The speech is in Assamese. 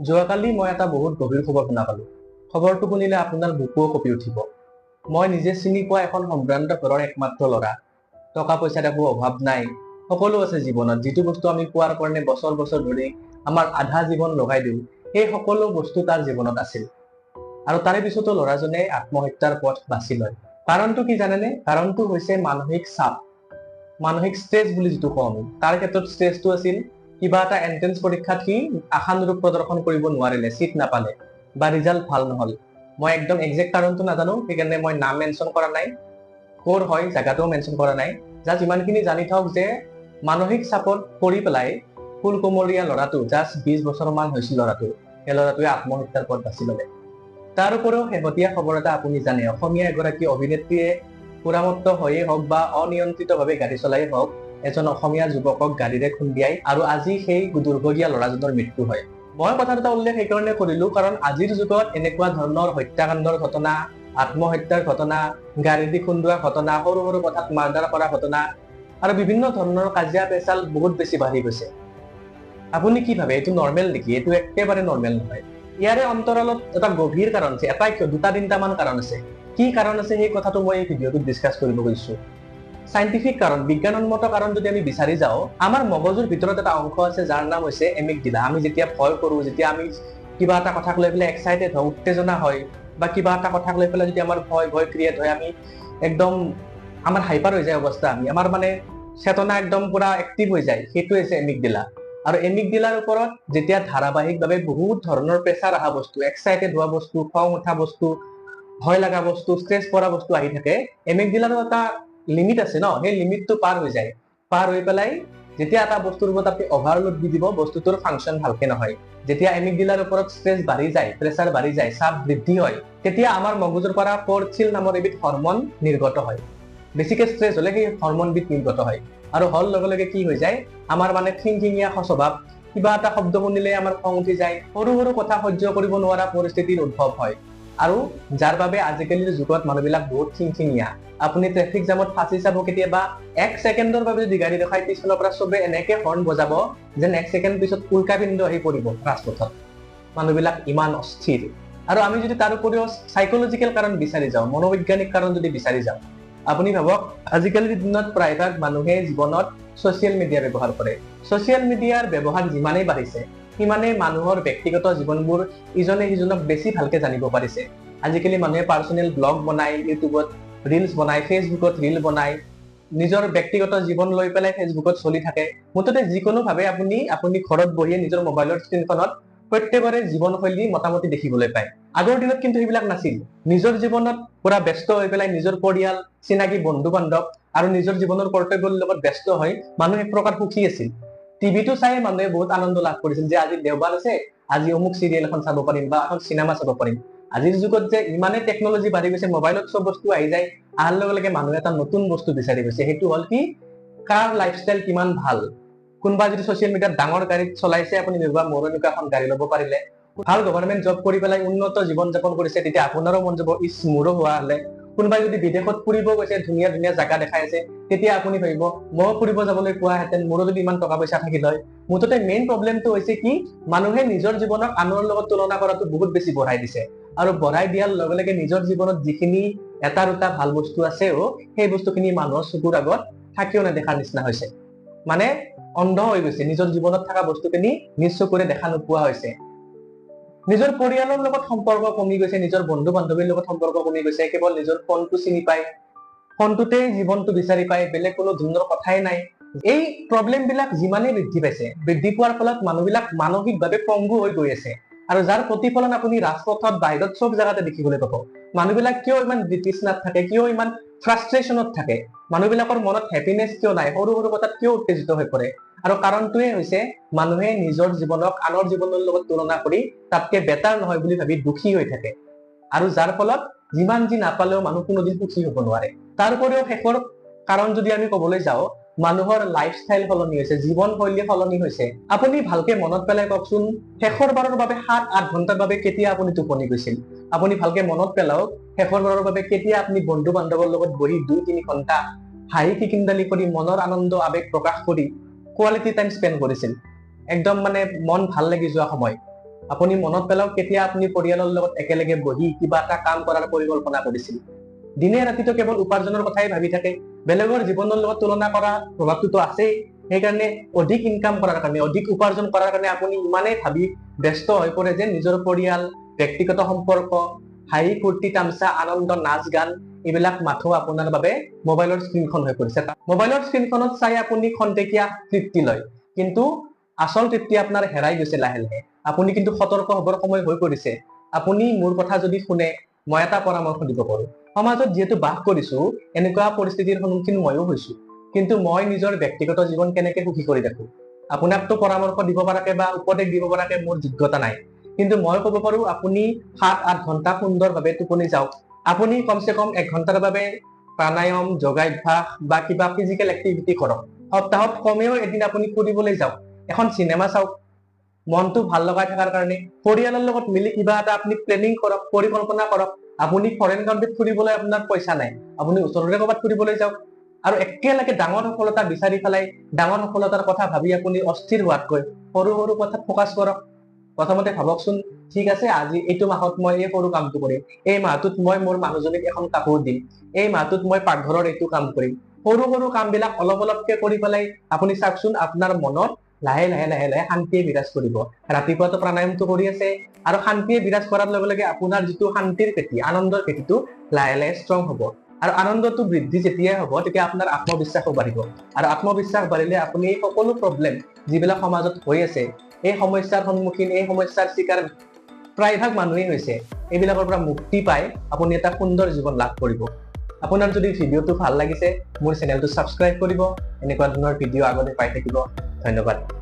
যোৱাকালি মই এটা বহুত গভীৰ খবৰ শুনা পালো। খবৰটো শুনিলে আপোনাৰ বুকুও কঁপি উঠিব। মই নিজে চিনি পোৱা এখন সম্ভ্ৰান্ত ঘৰৰ একমাত্ৰ ল'ৰা। টকা পইচাৰ একো অভাৱ নাই, সকলো আছে জীৱনত। যিটো বস্তু আমি পোৱাৰ কাৰণে বছৰ বছৰ ধৰি আমাৰ আধা জীৱন লগাই দিওঁ, সেই সকলো বস্তু তাৰ জীৱনত আছিল। আৰু তাৰে পিছতো ল'ৰাজনে আত্মহত্যাৰ পথ বাছি লয়। কাৰণটো কি জানেনে? কাৰণটো হৈছে মানসিক চাপ, মানসিক ষ্ট্ৰেছ বুলি যিটো কওঁ আমি। তাৰ ক্ষেত্ৰত ষ্ট্ৰেছটো আছিল কিবা এটা এন্ট্ৰেন্স পৰীক্ষাত সি আশানুৰূপ প্ৰদৰ্শন কৰিব নোৱাৰিলে, চিট নাপালে বা ৰিজাল্ট ভাল নহল। মই একদম একজেক্ট কাৰণটো নাজানো, সেইকাৰণে মই নাম মেনশ্যন কৰা নাই, ক'ৰ হয় জেগাটোও মেনশ্যন কৰা নাই। জাষ্ট ইমানখিনি জানি থওক যে মানসিক চাপত পৰি পেলাই ফুলকুমলীয়া ল'ৰাটো, জাষ্ট 20 বছৰমান হৈছিল ল'ৰাটো, সেই ল'ৰাটোৱে আত্মহত্যাৰ পথ বাছি ল'লে। তাৰ উপৰিও শেহতীয়া খবৰ এটা আপুনি জানে, অসমীয়া এগৰাকী অভিনেত্ৰীয়ে সুৰামত্ত হৈয়ে হওক বা অনিয়ন্ত্ৰিতভাৱে গাড়ী চলাই হওক, এজন অসমীয়া যুৱকক গাড়ীৰে খুন্দিয়াই আৰু আজি সেই দুৰ্ভগীয়া ল'ৰাজনৰ মৃত্যু হয়। মই কথা দুটা উল্লেখ সেইকাৰণে কৰিলো কাৰণ আজিৰ যুগত এনেকুৱা ধৰণৰ হত্যাকাণ্ডৰ ঘটনা, আত্মহত্যাৰ ঘটনা, গাড়ী দি খুন্দোৱা ঘটনা, সৰু সৰু কথাত মাৰ্ডাৰ কৰা ঘটনা আৰু বিভিন্ন ধৰণৰ কাজিয়া পেচাল বহুত বেছি বাঢ়ি গৈছে। আপুনি কি ভাবে, এইটো নৰ্মেল নেকি? এইটো একেবাৰে নৰ্মেল নহয়। ইয়াৰে অন্তৰালত এটা গভীৰ কাৰণ আছে, এটাই কিয় দুটা তিনিটামান কাৰণ আছে। কি কাৰণ আছে সেই কথাটো মই এই ভিডিঅ'টোত ডিছকাছ কৰিব খুজিছো। চাইণ্টিফিক কাৰণ, বিজ্ঞানসন্মত কাৰণ যদি আমি বিচাৰি যাওঁ, আমাৰ মগজুৰ ভিতৰত এটা অংশ আছে যাৰ নাম হৈছে এমিগডিলা। আমি যেতিয়া ভয় কৰো, যেতিয়া আমি কিবা এটা কথাক লৈ পেলাই এক্সাইটেড হওঁ, উত্তেজনা হয়, বা কিবা এটা কথাক লৈ পেলাই যদি আমাৰ ভয় ভয় ক্ৰিয়েট হয়, আমি একদম আমাৰ হাইপাৰ হৈ যায় অৱস্থা, আমি আমাৰ মানে চেতনা একদম পুৰা এক্টিভ হৈ যায়, সেইটো হৈছে এমিগডিলা। আৰু এমিগডিলাৰ ওপৰত যেতিয়া ধাৰাবাহিকভাৱে বহুত ধৰণৰ প্ৰেছাৰ অহা বস্তু, এক্সাইটেড হোৱা বস্তু, খং উঠা বস্তু, ভয় লগা বস্তু, ষ্ট্ৰেছ পৰা বস্তু আহি থাকে, এমিগডিলাৰো এটা লিমিট আছে ন, সেই লিমিটটো পাৰ হৈ যায়। পাৰ হৈ পেলাই যেতিয়া এটা বস্তুৰ ওপৰত আপুনি অভাৰলোড দি দিব, বস্তুটোৰ ফাংচন ভালকে নহয়। যেতিয়া এমিগডিলাৰ ওপৰত ষ্ট্ৰেছ বাঢ়ি যায়, প্ৰেছাৰ বাঢ়ি যায়, চাপ বৃদ্ধি হয়, তেতিয়া আমাৰ মগজুৰ পৰা কৰ্টিছল নামৰ এবিধ হৰমন নিৰ্গত হয়। বেছিকে ষ্ট্ৰেছ হলে সেই হৰমনবিধ নিৰ্গত হয় আৰু হোৱাৰ লগে লগে কি হৈ যায়, আমাৰ মানে খিংখিঙীয়া স্বভাৱ, কিবা এটা শব্দ শুনিলে আমাৰ খং উঠি যায়, সৰু সৰু কথা সহ্য কৰিব নোৱাৰা পৰিস্থিতিৰ উদ্ভৱ হয়। আৰু যাৰ বাবে আজিকালিৰ যুগত মানুহবিলাক বহুত খিংখিঙীয়া। আপুনি ট্ৰেফিক জামত ফাঁচি চাব, কেতিয়াবা এক ছেকেণ্ডৰ বাবে যদি গাড়ী ৰখাই, পিছফালৰ পৰা চবে এনেকে হৰ্ণ বজাব যেন এক ছেকেণ্ড পিছত উল্কাপিণ্ড আহি পৰিব ৰাজপথত। মানুহবিলাক ইমান অস্থিৰ। আৰু আমি যদি তাৰ উপৰিও চাইকলজিকেল কাৰণ বিচাৰি যাওঁ, মনোবৈজ্ঞানিক কাৰণ যদি বিচাৰি যাওঁ, আপুনি ভাবক আজিকালিৰ দিনত প্ৰায়ভাগ মানুহে জীৱনত ছচিয়েল মিডিয়া ব্যৱহাৰ কৰে। ছচিয়েল মিডিয়াৰ ব্যৱহাৰ যিমানেই বাঢ়িছে, সিমানেই মানুহৰ ব্যক্তিগত জীৱনবোৰ ইজনে সিজনক বেছি ভালকে জানিব পাৰিছে। আজিকালি মানুহে পাৰ্চনেল ব্লগ বনায়, ইউটিউবত ৰিলচ বনায়, ফেচবুকত ৰিল বনায়, নিজৰ ব্যক্তিগত জীৱন লৈ পেলাই ফেচবুকত চলি থাকে। মুঠতে যিকোনো ভাৱে আপুনি ঘৰত বহিয়ে নিজৰ মোবাইলৰ স্ক্ৰীণখনত প্ৰত্যেকৰে জীৱনশৈলী মোটামুটি দেখিবলৈ পায়। আগৰ দিনত কিন্তু সেইবিলাক নাছিল। নিজৰ জীৱনত পুৰা ব্যস্ত হৈ পেলাই নিজৰ পৰিয়াল, চিনাকি বন্ধু বান্ধৱ আৰু নিজৰ জীৱনৰ কৰ্তব্যৰ লগত ব্যস্ত হৈ মানুহ এক প্ৰকাৰ সুখী আছিল। টিভিটো চাই মানুহে বহুত আনন্দ লাভ কৰিছিল যে আজি দেওবাৰ আছে, আজি অমুক চিৰিয়েল এখন চাব পাৰিম বা এখন চিনেমা চাব পাৰিম। আজিৰ যুগত যে ইমানে টেকনলজি বাঢ়ি গৈছে, মোবাইলত চব বস্তু আহি যায়, অহাৰ লগে লগে মানুহে এটা নতুন বস্তু বিচাৰি গৈছে। সেইটো হ'ল কি, কাৰ লাইফষ্টাইল কিমান ভাল। কোনোবা যদি ছচিয়েল মিডিয়াত ডাঙৰ গাড়ীত চলাইছে, আপুনি ভাবিব মোৰো এনেকুৱা এখন গাড়ী ল'ব পাৰিলে। ভাল গভৰ্ণমেণ্ট জব কৰি পেলাই উন্নত জীৱন যাপন কৰিছে, তেতিয়া আপোনাৰো মন যাব, ইচ মোৰো হোৱা হ'লে। কোনোবাই যদি বিদেশত ফুৰিব গৈছে, ধুনীয়া ধুনীয়া জাগা দেখাই আছে, তেতিয়া আপুনি ভাবিব ময়ো ফুৰিব যাবলৈ পোৱাহেঁতেন, মোৰো যদি ইমান টকা পইচা থাকিল হয়। মুঠতে মেইন প্ৰব্লেমটো হৈছে কি, মানুহে নিজৰ জীৱনক আনৰ লগত তুলনা কৰাটো বহুত বেছি বঢ়াই দিছে। আৰু বঢ়াই দিয়াৰ লগে লগে নিজৰ জীৱনত যিখিনি এটা দুটা ভাল বস্তু আছেও, সেই বস্তুখিনি মানুহৰ চকুৰ আগত থাকিও নেদেখাৰ নিচিনা হৈছে। মানে অন্ধ হৈ গৈছে, নিজৰ জীৱনত থকা বস্তুখিনি নিজ চকুৰে দেখা নোপোৱা হৈছে। নিজৰ পৰিয়ালৰ লগত সম্পৰ্ক কমি গৈছে, নিজৰ বন্ধু বান্ধৱীৰ লগত সম্পৰ্ক কমি গৈছে, কেৱল নিজৰ ফোনটো চিনি পায়, ফোনটোতেই জীৱনটো বিচাৰি পায়, বেলেগ কোনো ধৰণৰ কথাই নাই। এই প্ৰব্লেম বিলাক যিমানেই বৃদ্ধি পাইছে, বৃদ্ধি পোৱাৰ ফলত মানুহবিলাক মানসিকভাৱে পংগু হৈ গৈ আছে। আৰু যাৰ প্ৰতিফলন আপুনি ৰাজপথত, বাহিৰত চব জেগাতে দেখিবলৈ পাব। মানুহবিলাক কিয় ইমান বিতৃষ্ণাত থাকে, কিয় ইমান ফ্ৰাষ্ট্ৰেশ্যনত থাকে, মানুহবিলাকৰ মনত হেপিনেছ কিয় নাই, সৰু সৰু কথাত কিয় উত্তেজিত হৈ পৰে? আৰু কাৰণটোৱে হৈছে মানুহে নিজৰ জীৱনক আনৰ জীৱনৰ লগত তুলনা কৰি তাতকে বেটাৰ নহয় বুলি ভাবি দুখী হৈ থাকে। আৰু যাৰ ফলত যিমান যি নাপালেও মানুহ কোনোদিন সুখী হ'ব নোৱাৰে। তাৰ উপৰিও শেষৰ কাৰণ যদি আমি কবলৈ যাওঁ, মানুহৰ লাইফষ্টাইল সলনি হৈছে, জীৱনশৈলী সলনি হৈছে। আপুনি ভালকে মনত পেলাই কওকচোন, শেষৰবাৰৰ বাবে 7-8 ঘণ্টাৰ বাবে কেতিয়া আপুনি টোপনি গৈছিল? আপুনি ভালকে মনত পেলাওক, শেষৰবাৰৰ বাবে কেতিয়া আপুনি বন্ধু বান্ধৱৰ লগত বহি 2-3 ঘণ্টা হাঁহি খিকিন্দালি কৰি মনৰ আনন্দ আৱেগ প্ৰকাশ কৰি কোৱালিটি টাইম স্পেণ্ড কৰিছিল? একদম মানে মন ভাল লাগি যোৱা সময়। আপুনি মনত পেলাওক কেতিয়া আপুনি পৰিয়ালৰ লগত একেলগে বহি কিবা এটা কাম কৰাৰ পৰিকল্পনা কৰিছিল। দিনে ৰাতিটো কেৱল উপাৰ্জনৰ কথাই ভাবি থাকে, বেলেগৰ জীৱনৰ লগত তুলনা কৰা প্ৰভাৱটোতো আছেই। সেইকাৰণে অধিক ইনকাম কৰাৰ কাৰণে, অধিক উপাৰ্জন কৰাৰ কাৰণে আপুনি ইমানেই ভাবি ব্যস্ত হৈ পৰে যে নিজৰ পৰিয়াল, ব্যক্তিগত সম্পৰ্ক, হাঁহি ফূৰ্তি, তামচা, আনন্দ, নাচ গান এইবিলাক মাথো আপোনাৰ বাবে মোবাইলৰ স্ক্ৰীণখন হৈ পৰিছে। মোবাইলৰ স্ক্ৰীণখনত চাই আপুনি খন্তেকীয়া তৃপ্তি লয়, কিন্তু আচল তৃপ্তি আপোনাৰ হেৰাই গৈছে লাহে লাহে। আপুনি কিন্তু সতৰ্ক হ'বৰ সময় হৈ পৰিছে। আপুনি মোৰ কথা যদি শুনে, মই এটা পৰামৰ্শ দিব পাৰো। সমাজত যিহেতু বাস কৰিছো, এনেকুৱা পৰিস্থিতিৰ সন্মুখীন ময়ো হৈছো, কিন্তু মই নিজৰ ব্যক্তিগত জীৱন কেনেকে সুখী কৰি ৰাখো, আপোনাকতো পৰামৰ্শ দিব পৰাকে বা উপদেশ দিব পৰাকে মোৰ যোগ্যতা নাই, কিন্তু মই ক'ব পাৰো আপুনি 7-8 ঘণ্টা সুন্দৰভাৱে টোপনি যাওক। আপুনি কমচে কম 1 ঘণ্টাৰ বাবে প্ৰাণায়াম, যোগাভ্যাস বা কিবা ফিজিকেল এক্টিভিটি কৰক। সপ্তাহত কমেও এদিন আপুনি ফুৰিবলৈ যাওক, এখন চিনেমা চাওক, মনটো ভাল লগাই থকাৰ কাৰণে। পৰিয়ালৰ লগত মিলি কিবা এটা আপুনি প্লেনিং কৰক, পৰিকল্পনা কৰক। আপুনি ফৰেন কাণ্ট্ৰিত ফুৰিবলৈ আপোনাৰ পইচা নাই, আপুনি ওচৰৰে ক'ৰবাত ফুৰিবলৈ যাওক। আৰু একেলগে ডাঙৰ সফলতা বিচাৰি পেলাই ডাঙৰ সফলতাৰ কথা ভাবি আপুনি অস্থিৰ হোৱাতকৈ সৰু সৰু কথাত ফ'কাছ কৰক। প্ৰথমতে ভাবকচোন, ঠিক আছে আজি এইটো মাহত মই এই সৰু কামটো কৰিম, এই মাহটোত মই মোৰ মানুহজনীক এখন কাপোৰ দিম, এই মাহটোত মই পাকঘৰৰ এইটো কাম কৰিম। সৰু সৰু কামবিলাক অলপ অলপকে কৰি পেলাই আপুনি চাওকচোন, আপোনাৰ মনত লাহে লাহে লাহে লাহে শান্তিয়ে বিৰাজ কৰিব। ৰাতিপুৱাটো প্ৰাণায়ামটো কৰি আছে, আৰু শান্তিয়ে বিৰাজ কৰাৰ লগে লগে আপোনাৰ যিটো শান্তিৰ ভেটি, আনন্দৰ ভেটিটো লাহে লাহে ষ্ট্ৰং হ'ব। আৰু আনন্দটো বৃদ্ধি যেতিয়াই হ'ব, তেতিয়া আপোনাৰ আত্মবিশ্বাসো বাঢ়িব। আৰু আত্মবিশ্বাস বাঢ়িলে আপুনি এই সকলো প্ৰব্লেম যিবিলাক সমাজত হৈ আছে, এই সমস্যাৰ সন্মুখীন, এই সমস্যাৰ চিকাৰ প্ৰায়ভাগ মানুহেই হৈছে, এইবিলাকৰ পৰা মুক্তি পাই আপুনি এটা সুন্দৰ জীৱন লাভ কৰিব। আপোনাৰ যদি ভিডিঅ'টো ভাল লাগিছে, মোৰ চেনেলটো ছাবস্ক্ৰাইব কৰিব। এনেকুৱা ধৰণৰ ভিডিঅ' আগতে পাই থাকিব। ধন্যবাদ।